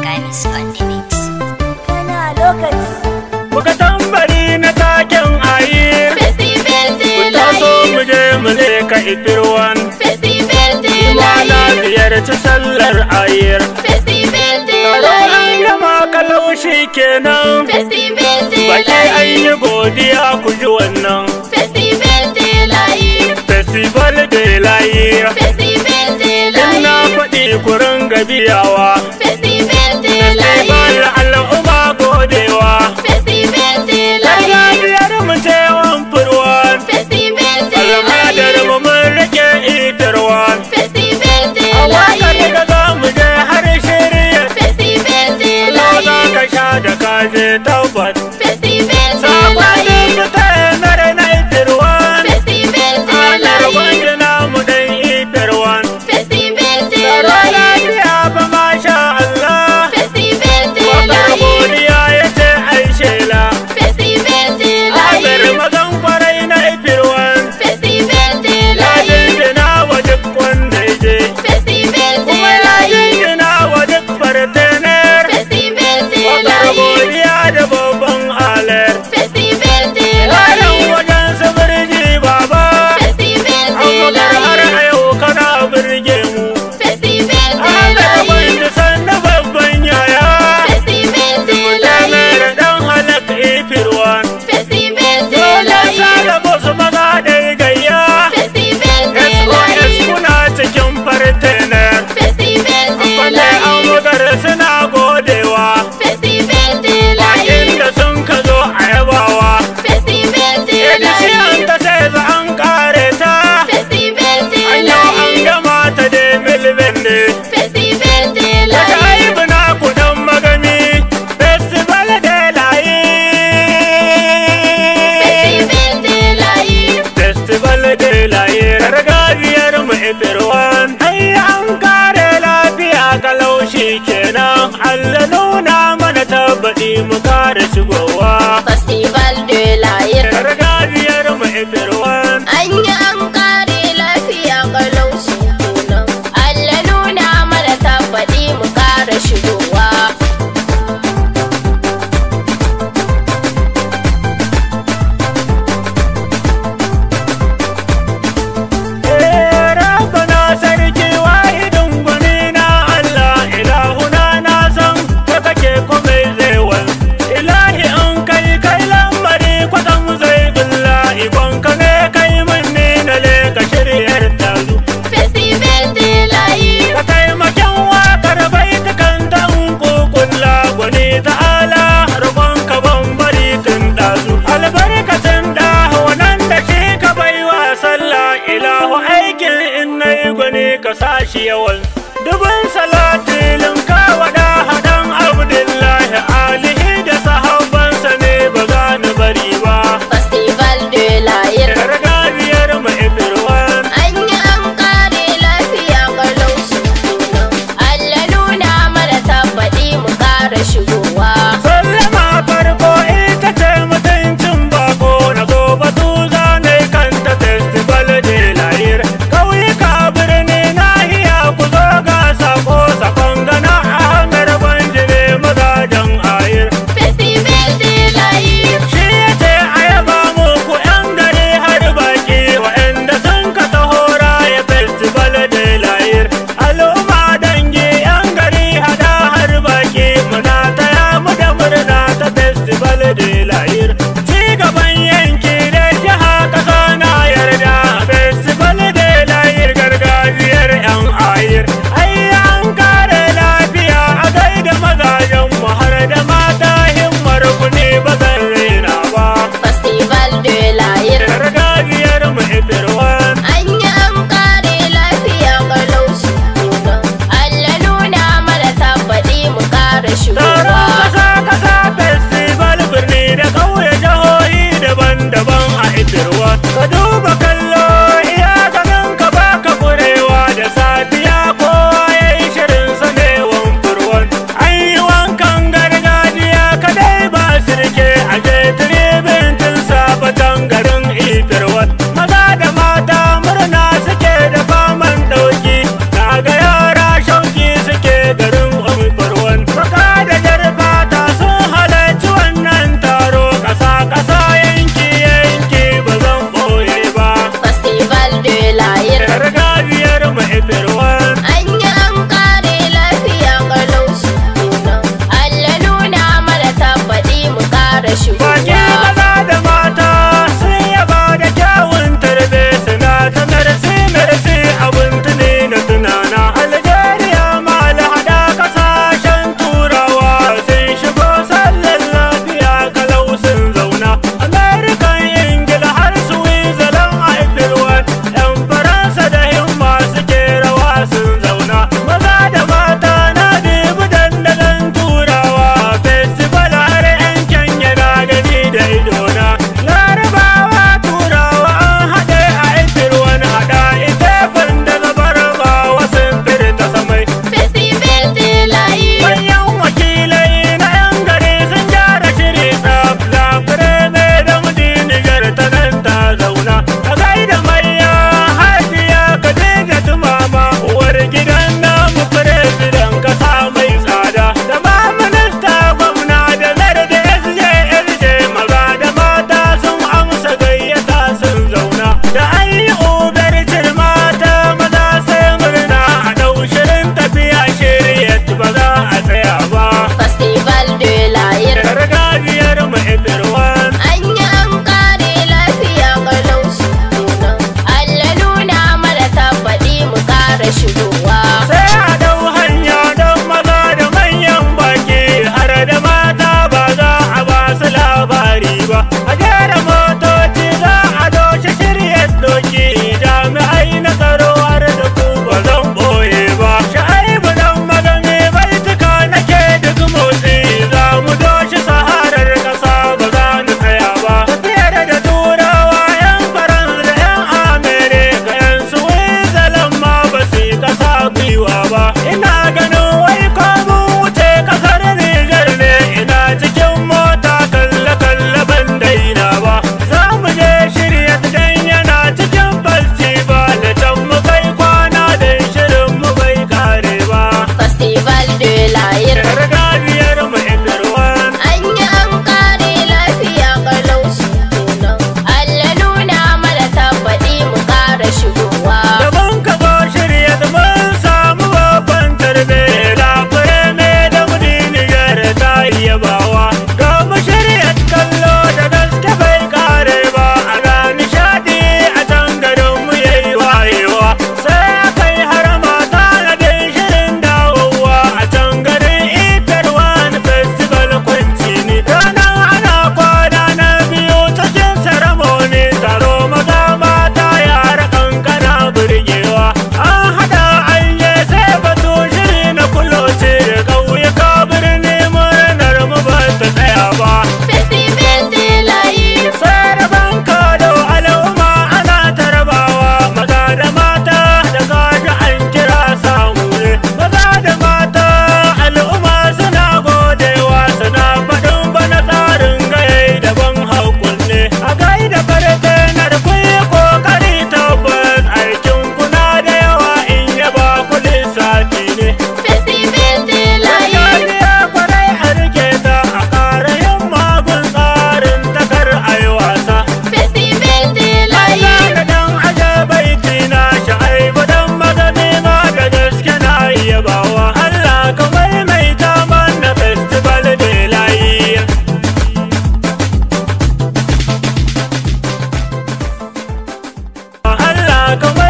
Kamis on the mix. Kana lokaci. Muka tambari na taken ayi. Festival de Ku taso l'Aïr. mu je mu leka ifirwan. Festival de Na l'Aïr. ziyarci sallar ayir. Festival de An l'Aïr. gama kalaushi kenan. Festival de Baki an l'Aïr. yi godiya ku ji wannan. Festival de l'Aïr. Festival de l'Aïr. Festival de In na l'Aïr. faɗi ku ringa biyawa. Festival de l'Aïr. Festival al'umma godewa. Festival de l'Aïr. Gargajiyar mu ce wanfurwan. Festival de Al'adar l'Aïr. mu mun rike ifirwan. Festival de A waƙar l'Aïr. da za mu je har shirya. Festival de Za l'Aïr. ka sha da kaje tabbat. Festival de Saƙonin l'Aïr. su ta yanar na ifirwan. Festival de Anar l'Aïr. gwangina mu dan ifirwan. Festival de Tsaro l'Aïr. lafiya ba masha Allah. Festival de Wakar l'Aïr. godiya ya ce ai shela. Festival de Amir l'Aïr. mazan kwarai na ifirwan. Festival de Ya l'Aïr. jinjina wa duk wanda ya je. Festival de Kuma ya l'Aïr. jinjina wa duk fartenar. Festival de Wakar l'Aïr. godiya da babban alar. Festival de Ranar l'Aïr. wajen su birji baba. Festival de Abubakar har l'Aïr. a yau kana birge mu. Festival de Ahmed l'Aïr. Gwandu sannu babban yaya. Festival de l'Aïr. Mutanen dan halak ifirwan. Festival de Dole l'Aïr. sada su maza dai gayya. Festival de SOS l'Aïr. kuna cikin fartenar. Festival de Kwalle l'Aïr. Abubakar suna godewa. Festival de l'Aïr. Bakin da sun ka zo a yabawa. Festival de Edisiyan l'Aïr. ta sai za an kare ta. Festival de An yau an l'Aïr. gama ta da milbende. Festival de Daga l'Aïr. aibu na kudan magami. Festival de l'Aïr. Festival de l'Aïr. Festival de l'Aïr. Gargajiyar mu ifirwan. Ai an kare lafiya kalaushi kenan. Allah nuna mana tabbaɗi mu kare shigowa. Festival de l'Aïr. Gargajiyar mu ifirwan. An yi an kare lafiya kalau shi kenan. Allah nuna mana tabbaɗi mu ƙara shigowa. Eh, Rabbana sarki wahidin gwani na Allah ilahuna na san ka kake komai zai wal. Ilahi an kamar